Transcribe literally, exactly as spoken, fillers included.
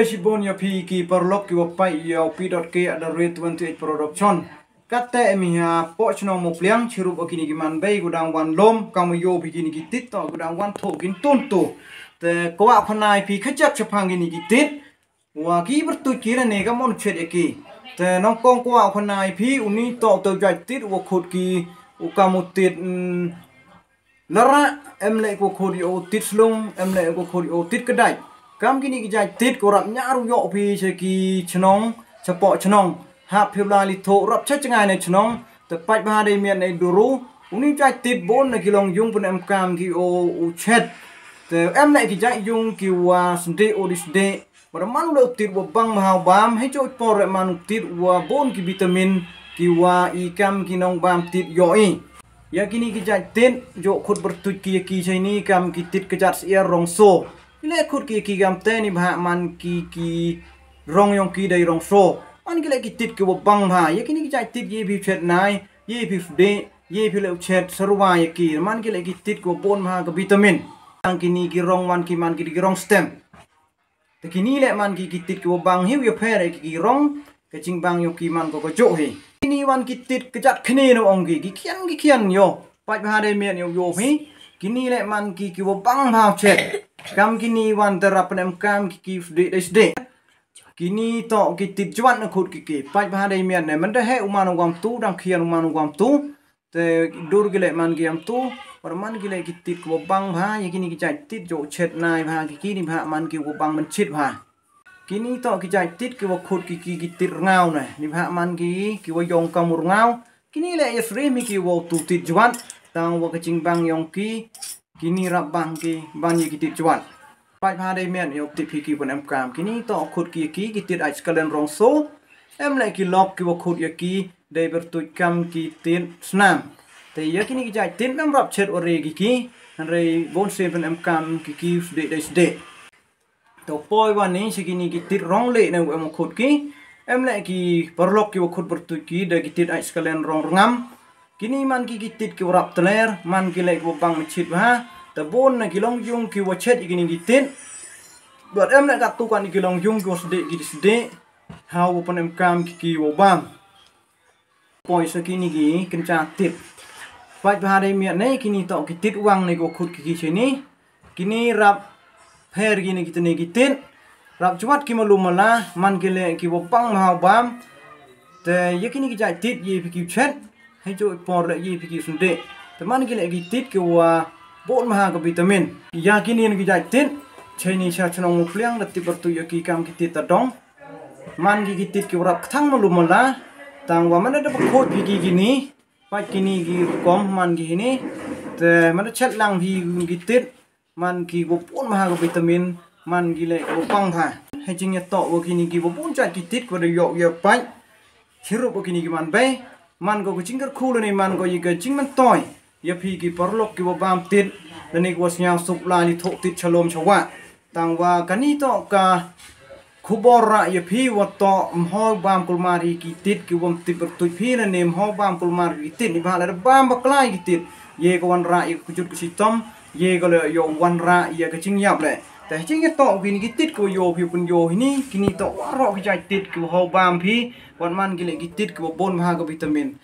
Shibun ïa phi ki paralok kiwa peit ïa u P dot K at the rate twenty eight production. Katte em hi hapoh chnong Mawpliang, chirup ïa kini ki man bei, u dang wan lum, kam u ïoh phi kini ki tit, to u dang wan thoh kin tun tu. Te kwah khana ïa phi khajak chaphang kini ki tit. Wa ki pyrtuit ki lane ka mon chet ïa ki. Te nongkong kwah khana ïa phi, uni to u jait tit wa khot ki u kam u tit, mm, lara, em leh ko khot ïa u tit slung, em leh ko khot ïa u tit kdait. Kam kini ki jait tit ko rap ñiar u ïoh phi cha ki chnong, chapoh chnong. Hap phi la li thoh rap cha jngai na chnong, te pait bha dei miet na i duru, uni jait tit bun na ki long yung pun em kam ki u, u chet. Te em leh ki jait yung ki wa sdeh u di sdeh. Wa da man u leh u tit wa bang bha u bam, hei jooh por leh man u tit wa bun ki vitamin, ki wa i kam ki nongbam tit ïoh i. Ïa kini ki jait tit, jooh khot pyrtuit ki ïa ki chaini kam ki tit kjat syiar rong so. Ki leh khot ki ïa ki kam te ni bha man ki ki rong yong ki dei rong so. Man ki leh ki tit ki wa bang bha. Ïa kini ki jait tit ïa phi chet nai, ïa phi fdeh, ïa phi leh u chet sarwa ïa ki. Man ki leh ki tit ki wa bun bha ka vitamin. Tang kini ki rong wan ki man ki ki rong stem. Te kini leh man ki ki tit ki wa bang hi u ïa pher ïa ki ki rong, ka jingbang yong ki man ko ka jooh hi. Kini wan ki tit kjat khne no ong ki, ki khian ki khian ïoh. Pait bha dei miet ïoh ïoh hi. Kini leh man ki ki wa bang bha chet. Kam kini wan te rap pyn em kam ki ki sdeh dei sdeh. Kini to ki tit jwat na khot ki ki. Pait bha dei miet ne, man da heh u man u gam tu, dang khian u man u gam tu. Te dur ki leh man ki am tu, wa da man ki leh ki tit ki wa bang bha, ïa kini ki jait tit jooh chet nai bha, ki kini bha man ki wa bang man chit bha. Kini to ki jait tit ki wa khot ki ki ki tit rngau ne, ni bha man ki ki wa yong kam u rngau, kini leh ïa sri mi ki wa tu tit jwat, tang wa ka jingbang yong ki, kini rap bang ki, ban ïa ki tit jwat. Pait bha dei miet ïa u tip hi ki pun em kam. Kini to khot ki ki ki tit ai skalen rong so. Em leh ki lok ki wa khot ïa ki dei pyrtuit kam ki tit snam. Te ïa kini ki jait tit em rap chet wa re ki ki. Hynrei bun sien pun em kam ki ki sdeh dei sdeh. To poi wa ni sa kini ki tit rong leh ne em wa khot ki. Em leh ki paralok ki wa khot pyrtuit ki dei ki tit ai skalen rong rngam. Kini man ki ki tit ki wa rap tler, man ki leh ki wa bang machit bha, te bun na ki long yung ki wa chet ïa kini ki tit. Bad em leh katu kan ki long yung ki wa sdeh ki di sdeh, ha wa pun em kam ki ki wa bam. Poi sa kini ki kynja tit. Pait bha dei miet ne kini to ki tit wang ne ki wa khot ki ki chini. Kini rap pher kini ki tene ki tit. Rap jwat ki malu mala, man ki leh ki wa bang bha u bam. Te ïa kini ki jait tit ïa phi ki chet. Hei jooh por leh ïa phi ki sdeh. Te man ki leh ki tit ki wa bun bha ka vitamin. Ïa kini ki jait tit. Chaini cha chnong Mawpliang da tip pyrtuit ïa ki kam ki tit ta dong. Man ki ki tit ki wa rap kthang malu mala. Tang wa man da ba khot ki ki kini. Pait kini ki rukom man ki hini. Te man da chet lang phi ki tit. Man ki wa bun bha ka vitamin, man ki leh wa bang bha. Hei jingïatoh wa kini ki wa bun jait ki tit wa da ïoh ïa pait. Chirup wa kini ki man bei. Man ko ka jingkyrkhu lane man ko ïa ka jingmyntoi. Ïa phi ki paralok ki wa bam tit. Lane ki wa sñiaw suk la ni thoh tit cha lum cha wah. Tang wa kani to ka khubor rah ïa phi wa to mho bam kulmar ïa ki tit ki wa tip pyrtuit phi lane mho bam kulmar ïa ki tit ni bha la da bam bakla ïa ki tit. Ïa ka wan rah ïa ka kjut ka shitom, ïa ka leh ïa wan rah ïa ka jingïap leh. Te jingïatoh kini ki tit ki wa ïoh phi pun ïoh hini, kini to waroh ki jait tit ki wa ho bam phi, wan man ki leh ki tit ki wa bun bha ka vitamin.